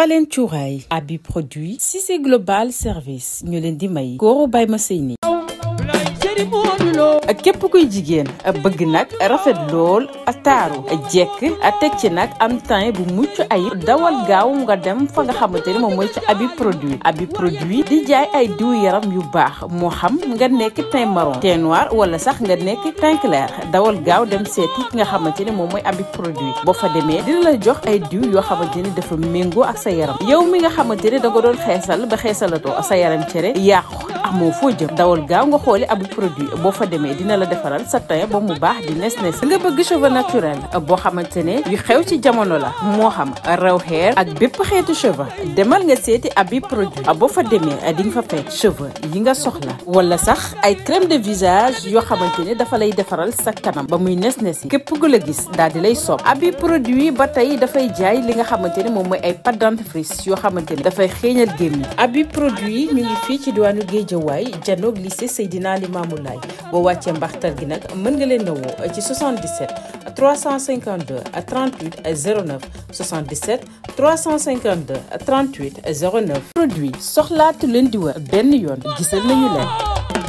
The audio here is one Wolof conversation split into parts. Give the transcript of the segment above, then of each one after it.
Falen cuuraay abi produit Cissé Global Service ñu leen di may góoru bay ma sëy ni képp kuy jigéen bëgg nag rafet lool taaru jekk teg ci nag am teint bu mucc ayib dawal gaaw nga dem fa nga xamante ni moom mooy ci abi produit di jaay ay diw yaram yu baax moo xam nga nekk teint marron teint noir wala sax nga nekk teint clair dawal gaaw dem seeti nga xamante ni moom mooy abi produit boo fa demee dina la jox ay diw yoo xamante ni dafa méngoo ak sa yaram yow mi nga xamante ni da nga doon xeesal ba xeesalatoo sa yaram cere yàqu amoo foo jëm dawal gaaw nga xooli abi produit boo fa demee dina la defaral sa teint ba mu baax di nes nga bëgg cheveux naturel boo xamante ne yu xew ci jamono la moo xam raw hair ak bépp xeetu cheveux demal nga seeti abi produit boo fa demee di nga fa fekk cheveux yi nga soxla wala sax ay crème de visage yoo xamante ne dafa lay defaral sa kanam ba muy nes yi képp ku la gis daal di lay sopp abi produit ba tey dafay jaay li nga xamante ne moom mooy ay pâte dentifrice yoo xamante ne dafay xeeñal gémmiñ abi produit mi ngi fii ci diwaanu Guédiawaye janoog lycée Seydina Limamou Laye boo wàccee mbaxtal gi nag mën nga leen a woo ci 77 352 38 09 77 352 38 09 produit soxlaatu leen di wër benn yoon gisal nañu leen.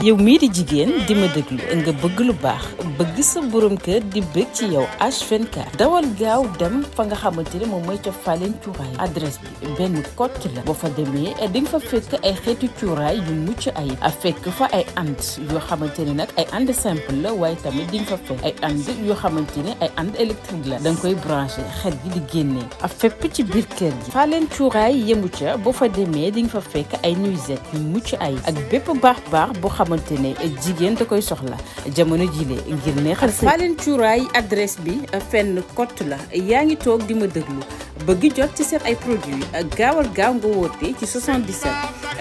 yow mii di jigéen di ma déglu nga bëgg lu baax bëgg sa borom kër di bëgg ci yow H24 dawal gaaw dem fa nga xamante ne moom mooy ca Falen cuuraay adresse bi benn kott la boo fa demee di nga fa fekk ay xeetu cuuraay yu mucc ayib a fekk fa ay and yoo xamante ne nag ay and simple la waaye tamit di nga fa fekk ay and yoo xamante ne ay and électrique la da nga koy branché xet gi di génnee a fépp ci biir kër gi Falen cuuraay yemu ca boo fa demee di nga fa fekk ay nuisette yu mucc ayib ak bépp baax boo xamante ne jigéen da koy soxla jamono jile ngir neexal sa Falen cuuraay adresse bi fenn kott la yaa ngi toog di ma déglu bëgg jot ci seen ay produits gaawal gaaw nga woote ci 77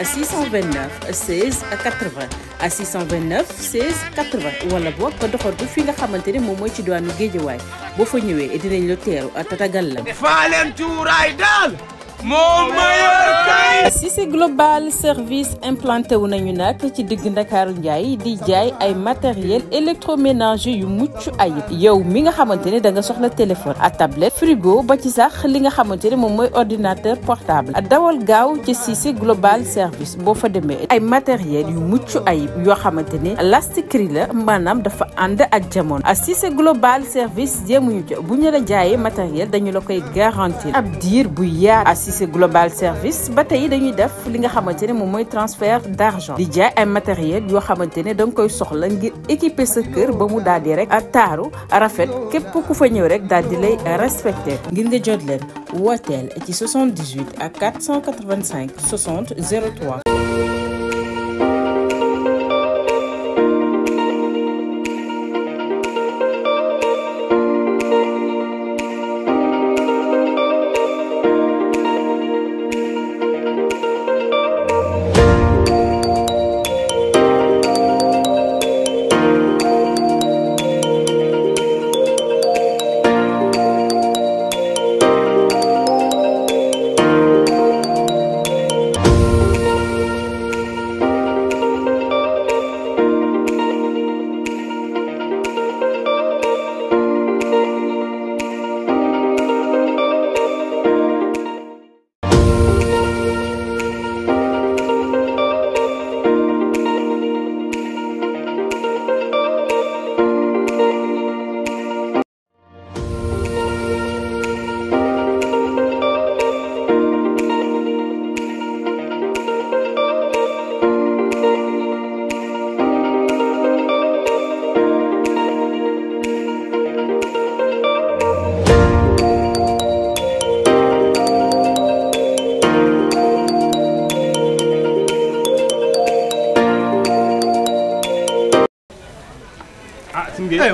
629 16 80 629 16 80 wala boog nga doxantu fi nga xamante ne moom mooy ci diwaanu Guédiawaye boo fa ñëwee dinañ la teeru tatagal la. Falen cuuraay daal moo mayor kay. Cissé Global Service implanté wu nañu nag ci digg Ndakaaru Njaay di jaay ay matériel électroménager yu mucc ayib yow mi nga xamante ne da nga soxla téléphone à tablette frigo ba ci sax li nga xamante ne moom mooy ordinateur portable dawal gaaw ci Cissé Global Service boo fa demee ay matériel yu mucc ayib yoo xamante ne lastikri la maanaam dafa ànd ak jamono Cissé Global Service jéemuñu ca bu ñu la jaayee matériel dañu la koy garantir ab diir bu yaatu Cissé Global Service ba tey dañuy def li nga xamante ne moom mooy transfert d'argent di jaay ay matériel yoo xamante ne da nga koy soxla ngir équiper sa kër ba mu daal di rek taaru rafet képp ku fa ñëw rek daal di lay respecté ngir nga jot leen wooteel ci 78 ak 485 60 03.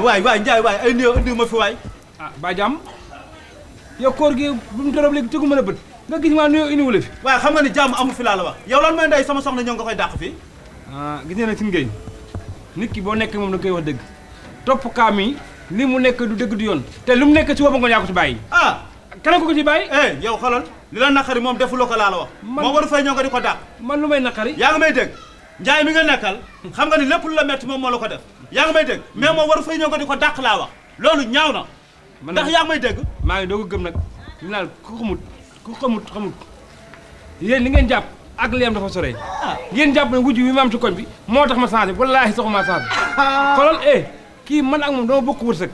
waay Ndiaye waay ay néew indi ma fi waay. ba jàmm yow koor gi bu mu torob léegi tegu mën a bët nga gis maa nuyoo indiwule fi. waaye xam nga ni jàmm amu fi laa la wax yow lan mooy ndey sama soxna ñëw nga koy dàq fii. gis ngeen nag suñu géej nit ki boo nekk moom da koy wax dëgg topp kaa mi li mu nekk du dëgg du yoon te lu mu nekk ci boppam nga yaa ko ci bàyyi. keneen ko ci bàyyi. yow xoolal li la naqari moom defuloo ko laa la wax. moom waru fay ñëw nga di ko dàq. man lu may naqari. yaa ngi may dégg Ndiaye mi nga nekkal xam nga ni lépp lu la metti moom moo la ko def yaa ngi may dégg mais moom waru fay ñëw nga di ko dàq laa wax loolu ñaaw na. ndax yaa ngi may dégg. maa ngi doog a gëm nag li naan ku xamut yéen li ngeen jàpp ak li am dafa sore yéen jàpp ne wujj wi ma am ci koñ bi moo tax ma changé wallaahi saxuma changé xoolal kii man ak moom dama bokk wërsëg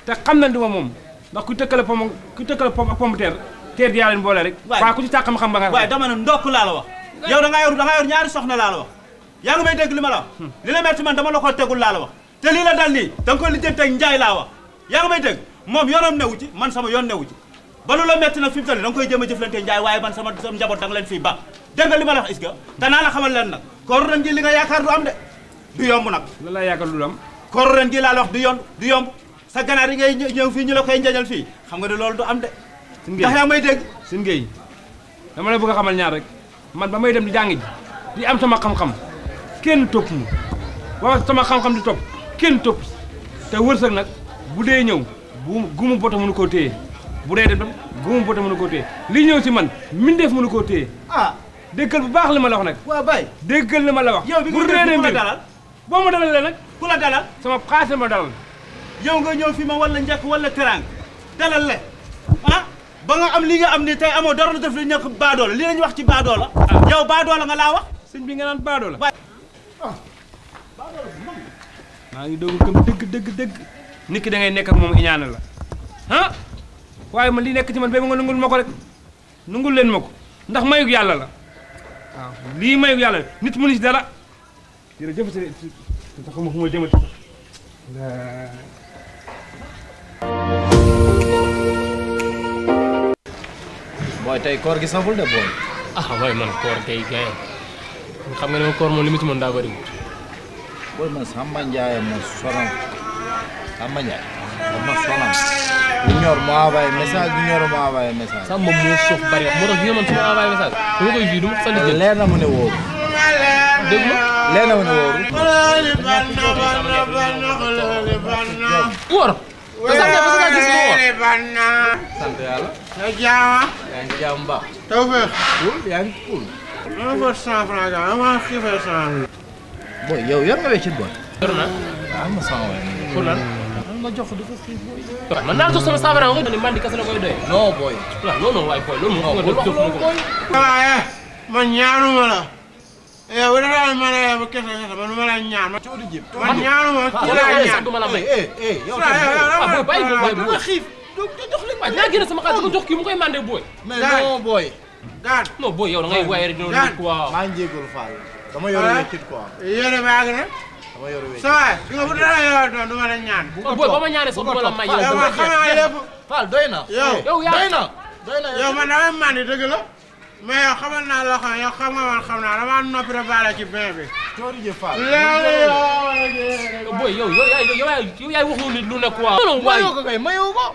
te xam na duma moom ndax ku tëkkale pom ak pomme teer gi yaa leen boole rek waaye ku ci tàq xam ba nga waaye dama ne ndokk laa la wax yow da nga yor ñaari soxna laa la wax yaa ngi may dégg li ma la wax li la metti man dama la ko tegul laa la wax te lii la dal nii da nga koy lijjanti ak njaay laa wax yaa ngi may dégg moom yoonam newu ci man sama yoon newu ci ba lu la metti nag fi mu toll da nga koy jéem a jëflante njaay waaye man sama njaboot da nga leen fii ba dégg nga li ma la wax is ga te naa la xamal leen nag kooru ren gi li nga yaakaar du am de du yomb nag la laa yaakaar du am kooru ren gi laa la wax du yomb sa ganaar yi ngay ñëw fii ñu la koy njañal fii xam nga ne loolu du am de ndax yaa may dégg Sine Gueye dama la bëgg a xamal ñaar rek man ba may dem di jàng ji di am sama xam-xam kenn topp mu waaw sama xam-xam di topp kenn topp te wërsëg nag bu dee ñëw gumu bota mënu koo téye bu dee dem gumu bota mënu koo téye li ñëw si man mindeef mënu koo téye déggal bu baax li ma la wax nag waaw bay déggal li ma la wax yow bi nga def ku la dalal boo ma dalalee nag ku la dalal sama xaalis ma dalal yow nga ñëw fi ma wala njëkk wala terang dalal le ba nga am li nga am ni tey amoo dara lu def li ñàkk baadoola li lañu wax ci baadoola yow baadoola nga laa wax sëñ bi nga naan baadoola maa ngi doog a gëm dëgg nit ki da ngay nekk ak moom iñaane la waaye man li nekk ci man ba nga nungul ma ko rek nungul leen ma ko ndax mayug yàlla la waaw lii mayug yàlla la nit mënu ci dara jërëjëf si tax ma fu ma jëmati booy tey koor gi saful de booy. waaye man koor kay gay xam nga ne koor moom li mu ci mën daa bëri. booy man Samba Ndiaye ma sonal Samba Ndiaye ma sonal. du ñor mu envoyé message du ñor mu envoyé message. Samba moo sof bëri wax moo tax bi nga man su ma envoyé message dama koy fii du ma fa li jël. leer na mu ne wóoru. dégg nga. leer na mu ne wóoru. wóor. sant yàlla. nga jaama. yaa ngi jaam baax. taw feex. cool yaa ngi cool. ma fa 100 francs ga ma xiifee 100. booy yow yor nga weccit booy. yor naa. am na 100 waay. pour lan. ma jox dafa xiif booy. man naa jox sama 100 francs nga ni man di kese la koy doy. non booy. non non waaye booy loolu moom nga def booy. waaye man ñaanuma la. yow bu defee ma ne yow kese man ma la ñaan. man ñaanuma ci la ñaan. du ma la may. yow booy bàyyi booy bu ma xiif. jox li waay dinaa génne sama xaalis ko jox kii mu koy mandé booy. mais non booy. Daan non booy yow da ngay waaye rek dina quoi. maa ngi jégalu Fall. dama yor weccit quoi. yore baag na. dama yor weccit. sa waay nga bu dara yow doon du ma la ñaan. booy ba ma ñaanee sax du ma la may yow. yow xam naa lépp. Fall doy na. yow yaa doy na. doy na yow man damay mandi dëgg la. mais yow xamal naa loo xam yow xam nga man xam naa dama noppi rek baale ci bain bi. coori ji Fall. booy yow yaay wax lu ne quoi. non mayoo ko kay mayoo ko.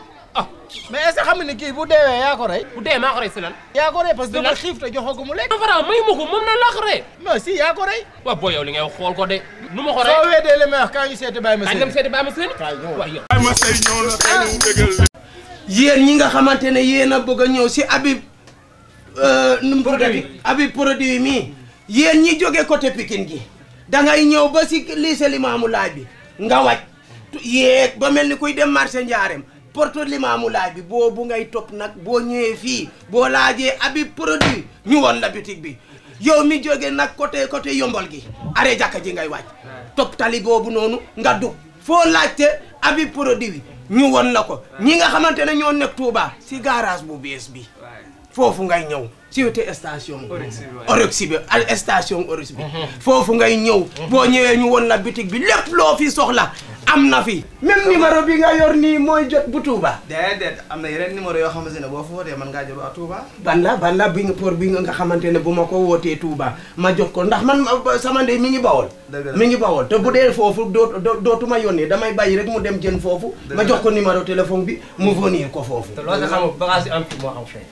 mais est-ce que xam nga ni kii bu deewee yaa ko rey. bu dee maa ko rey si lan. yaa ko rey parce que dafa xiif te joxoo ko mu lekk. Fara mayu ma ko moom nan laa ko rey. non si yaa ko rey. waaw booy yow li ngay wax xool ko de. nu ma ko rey soo weedee li may wax kaa ñu seeti bàyyi ma kañ dem seeti bàyyi ma seen. waaw yow. yéen ñi nga xamante ne yéen a bëgg a ñëw si Habib nu mu tuddati Habib produit mii yéen ñi jóge côté Pikine gi dangay ñëw ba si lycée Limamou Laye bi nga wàcc yéeg ba mel ni kuy dem marché Ndiarème porte Limamou Laye bi boobu ngay topp nag boo ñëwee fii boo laajee Habib produit ñu woon la boutique bi yow mi jóge nag côté yombol gi arrêt jàkka ji ngay wàcc topp tali boobu noonu nga dugg foo laajte Habib produit ñu won la ko ñi nga xamante ne ñoo nekk Touba si garage bu bees bi foofu ngay ñëw si wetu station Oryx bi station Oryx bi foofu ngay ñëw boo ñëwee ñu won la boutique bi lépp loo fi soxla am na fi même numéro bi nga yor nii mooy jot bu Touba déedéet am na yeneen numéro yoo xamante ne boo fa wootee mën ngaa jot waa Touba ban la bi nga pour bi nga xamante ne bu ma ko wootee Touba ma jot ko ndax man sama ndey mi ngi bawol mi ngi bawol te bu dee foofu dootuma yónnee damay bàyyi rek mu dem jën foofu ma jox ko numéro téléphone bi mu venir ko foofu te loolu nga xam bagage yi am fi moo am fee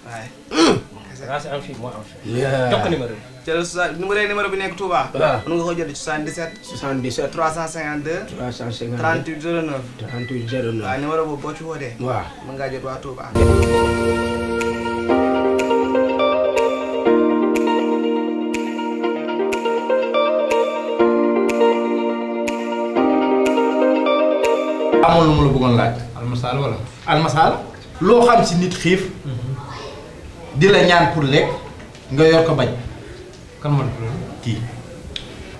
bagage yi am fi moo am fee jox ko numéro bi ci numéro bi nekk Touba mën nga ko jot ci 77 352 38 09 38 09 waaw numéro boobu boo ci wootee waaw mën ngaa jot waa Touba amoon lu mu la bëggoon laaj. almasal wala. almasal loo xam si nit xiif di la ñaan pour lekk nga yor ko bañ. kan man kii.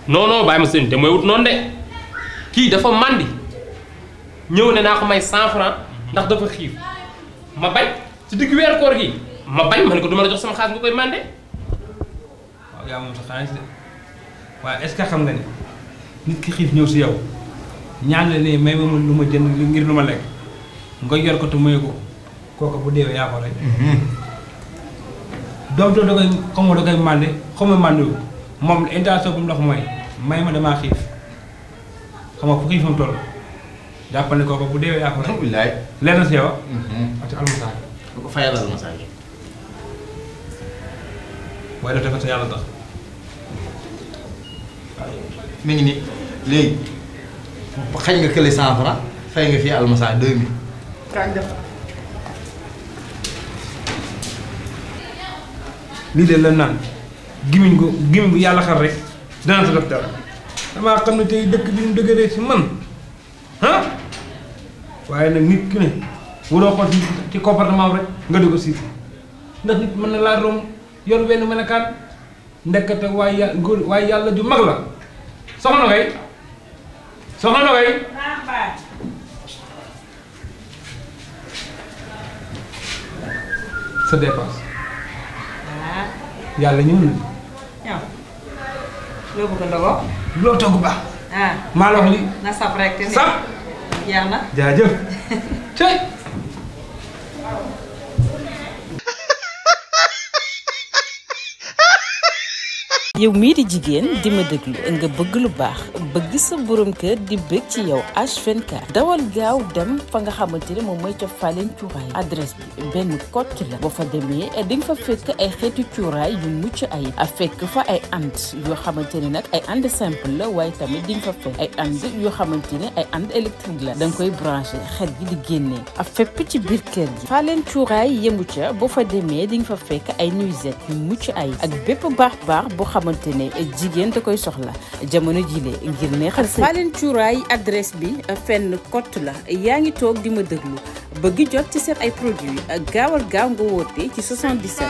non bàyyi ma sëñ te mooy wut noonu de kii dafa màndi ñëw ne naa ko may 100 francs ndax dafa xiif ma bañ ci digg weer koor gi ma bañ ma ne ko du ma la jox sama xaalis nga koy mànde. waaw yaa moom sa xaalis de waaye est-ce que xam nga ni nit ki xiif ñëw si yow ñaan la ne may ma lu ma jënd ngir lu ma lekk nga yor ko te maye ko kooku bu deewee yaa ko rey. doom da koy xamoo da koy mànde xamoo mànde wu moom intention bu mu dox mooy may ma damaa xiif xam nga fu xiifam toll jàppal ne kooku bu deewee yaa ko rey. alhamdulilah. leer na si yow. ak ci almasaay. bu ko fayal almasaay. waaye daf defal sa yàlla tax. mi ngi nii léegi xañ nga kële 100 francs fay nga fii almasaay 2000. kañ def. lii de la naan gimiñ gu yàlla xar rek dana sa def dara damaa xam ne tey dëkk bi mu dëgëree si man ah waaye nag nit ki ne waroo xool ci comportement rek nga di ko siit ndax nit mën na laa romb yor benn melokaan ndekete waaye yàlla ju mag la soxna kay sa dépense yàlla ñëw na. ñëw. loo bëgg a ndogo. loo togg baax. maa la wax li na saf rek te ne. saf. jeex na. jaajëf. cey. yow mii di jigéen di ma déglu nga bëgg lu baax bëgg sa borom kër di bëgg ci yow H24 dawal gaaw dem fa nga xamante ne moom mooy ca Falen cuuraay adresse bi benn kott la boo fa demee di nga fa fekk ay xeetu cuuraay yu mucc ay fekk fa ay and yoo xamante ne nag ay and simple la waaye tamit di nga fa fekk ay and yoo xamante ne ay and électrique la da nga koy branché xet gi di génnee fépp ci biir kër gi Falen cuuraay yemu ca boo fa demee di nga fa fekk ay nuisette yu mucc ay ak bépp baax boo xamante ne jigéen da koy soxla jamono jile ngir neexal sa Falen cuuraay adresse bi fenn kott la yaa ngi toog di ma déglu bëgg jot ci seen ay produits gaawal gaaw nga woote ci 77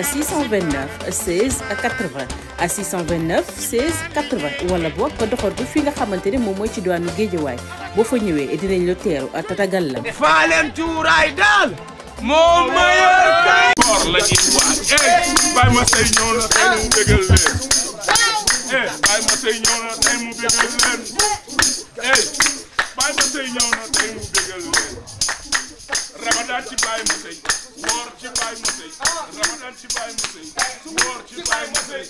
629 16 80 629 16 80 wala boog nga doxantu fi nga xamante ne moom mooy ci diwaanu Géejawaay boo fa ñëwee dinañ la teeru tatagal la. Falen cuuraay daal moo mayor kay. koor la ñuy waaj. bàyyi ma say ñëw na tey mu bégal leen. bàyyi ma say ñëw na tey mu bégal leen. bàyyi ma say ñëw na tey mu bégal leen. Ramadan ci bàyyi ma say. woor ci bàyyi ma say. Ramadan ci bàyyi ma say. woor ci bàyyi ma say.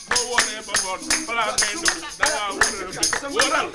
boo wooree ba ngoon balaa ngay ndogu da ngaa war a wóoral.